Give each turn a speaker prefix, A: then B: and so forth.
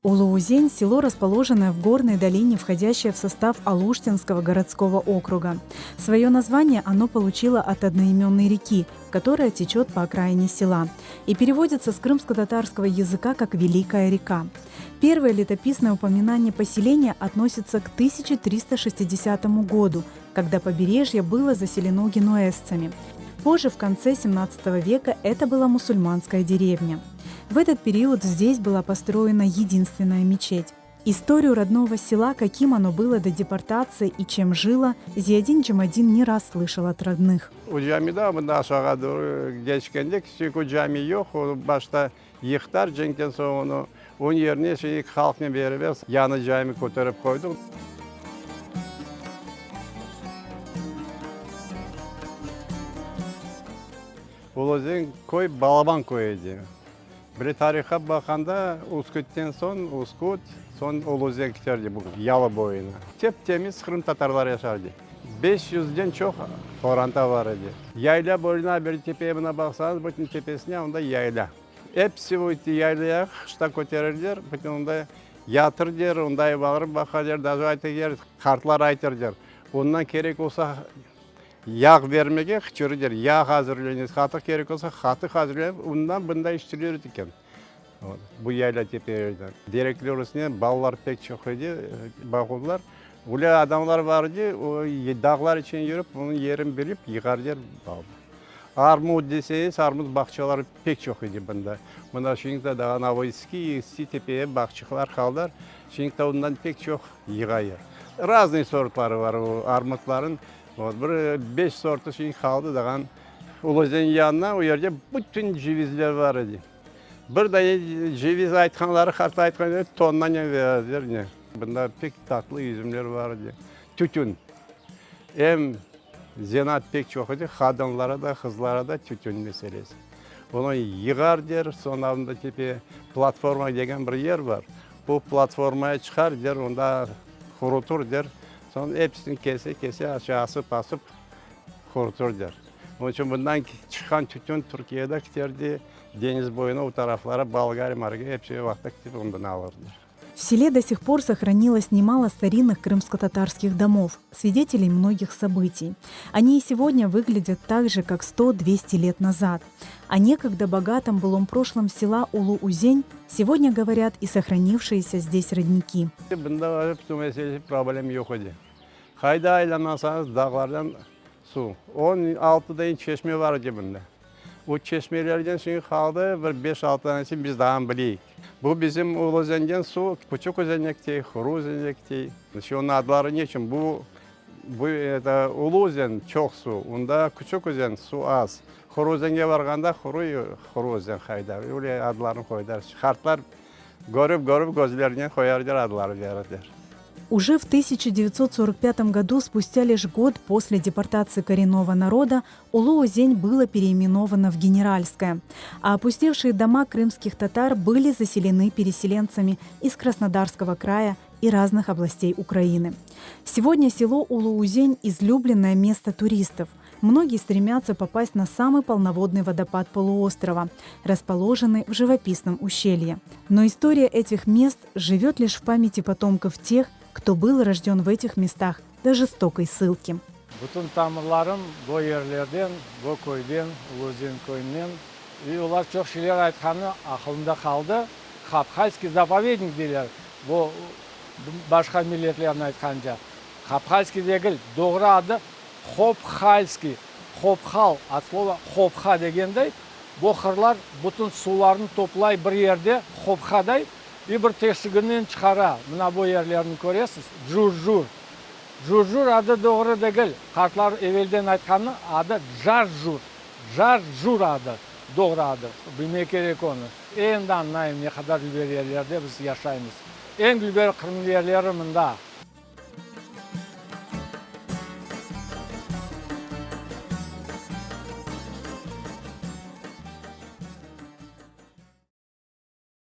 A: Улу-Узень – село, расположенное в горной долине, входящее в состав Алуштинского городского округа. Свое название оно получило от одноименной реки, которая течет по окраине села, и переводится с крымско-татарского языка как «Великая река». Первое летописное упоминание поселения относится к 1360 году, когда побережье было заселено генуэзцами. Позже, в конце 17 века, это была мусульманская деревня. В этот период здесь была построена единственная мечеть. Историю родного села, каким оно было до депортации и чем жило, Зиядин Джамадин не раз слышал от родных.
B: O camide mında aşağı doğru keçkende çünki o cami yoq, o başta yıqtılar cenkten soñ onı, onıñ yerine şey halqnen beraber yañı cami köterip qoydıq. Ulu-Özen köy balaban köy edi. Biri tarihqa baqqanda, Uskütten soñ Uskut, soñ Ulu-Özen kiterdi bu yalı boyuna. Tep-temiz qırımtatarlar yaşardı. 500-den çoq qoranta bar edi. Yayla boyuna bir tepeye mına baqsañız, bütün tepesine onda yayla. Episi bu yaylaya qışta köterirler, bütün onda yatırlar, onda barıp baqalar, daje aytırlar, qartlar aytırlar, ondan kerek olsa Yağ bermege hıçırıdır, yağ azırlaynız, qatıq kerek olsa, qatıq azırlayıp, undan bunda içtirilir eken. Bu yayla tepelerden. Derekler üstüne balalar pek çoq edi, baquvlar. Öyle adamlar bar edi, o dağlar içine yürip, onıñ yerini bilip, yığarlar balnı. Armut deseñiz, armut bağçaları pek çoq edi bunda. Mına şimdi de daa ana eski, eski tepeye bağçıqlar qaldılar. Şimdi de ondan pek çoq yığaylar. Raznıy sortları bar o armutlarnıñ. Vot, bir beş sortı şey qaldı dağan. Ulu-Özen yanına o yerde bütün cevizler bar edi. Bir dane ceviz aytqanları, qartlar aytqanları tonnanen berdiler ne. Bunda pek tatlı yüzümler bar edi. Tütün. Em zenaat pek çoq edi, qadınlara da, qızlara da tütün meselesi. Onı yığar der, soñ anda tepe platforma degen bir yer bar. Bu platformaya çıqar der, onda qurutur der. Soñ episini kese-kese aşağı asıp-asıp qurutur der. Onıñ içün bundan çıqqan tütün Türkiyede kiterdi, deñiz boyuna o taraflara, Bolgariya, Margariya episi o vaqıtta kitip ondan alırdılar.
A: В селе до сих пор сохранилось немало старинных крымско-татарских домов, свидетелей многих событий. Они и сегодня выглядят так же, как 100-200 лет назад. О некогда богатом былом прошлом села Улу-Узень сегодня говорят и сохранившиеся здесь родники.
B: Bunda suv meselesi problem yoq edi. Qayda aylanmasañız dağlardan suv. 16 dane çeşme bar edi bunda. O çeşmelerden şimdi qaldı bir beş-altı tanesi biz daa bileyik. Bu bizim Ulu-Özenden suv Küçük-Özenge ketey, Quru-Özenge ketey. Şimdi onıñ adları ne içün? Bu Bu eto Ulu özen çoq suv, unda Küçük özen suv az. Quru özenge barğanda quruy, Quru özen qayda, öyle adlarını qoydılar. Qartlar körip, körip közlerinen qoyarlar adları berdiler.
A: Уже в 1945 году, спустя лишь год после депортации коренного народа, Улу-Узень было переименовано в Генеральское, а опустевшие дома крымских татар были заселены переселенцами из Краснодарского края и разных областей Украины. Сегодня село Улу-Узень – излюбленное место туристов. Многие стремятся попасть на самый полноводный водопад полуострова, расположенный в живописном ущелье. Но история этих мест живет лишь в памяти потомков тех, кто был рожден в этих местах до жестокой ссылки.
C: Bütün tamırlarım bo yerlerden, bo köyden, Ulu-Özen köyünden. İ olar çoq şeyler aytqanı aqılımda qaldı. Haphalskiy zapovednik deyler, bo başqa milletlerniñ aytqanca. Haphalskiy degil, doğru adı Hophalskiy, Hophal, ot slova hopha degenday, bo qırlar bütün suvlarnı toplay bir yerde, hophaday, i bir teşiginen çıqara. Mına bo yerlerni köresiz, Jur-Jur. Jur-Jur adı doğru degil, qartlar evelden aytqanı adı Jar-Jur, Jar-Jur adı, doğru adı, bilmek kerek onı. Endi añlayım ne qadar dülber yerlerde biz yaşaymız. Eñ dülber Qırımnıñ yerleri mında.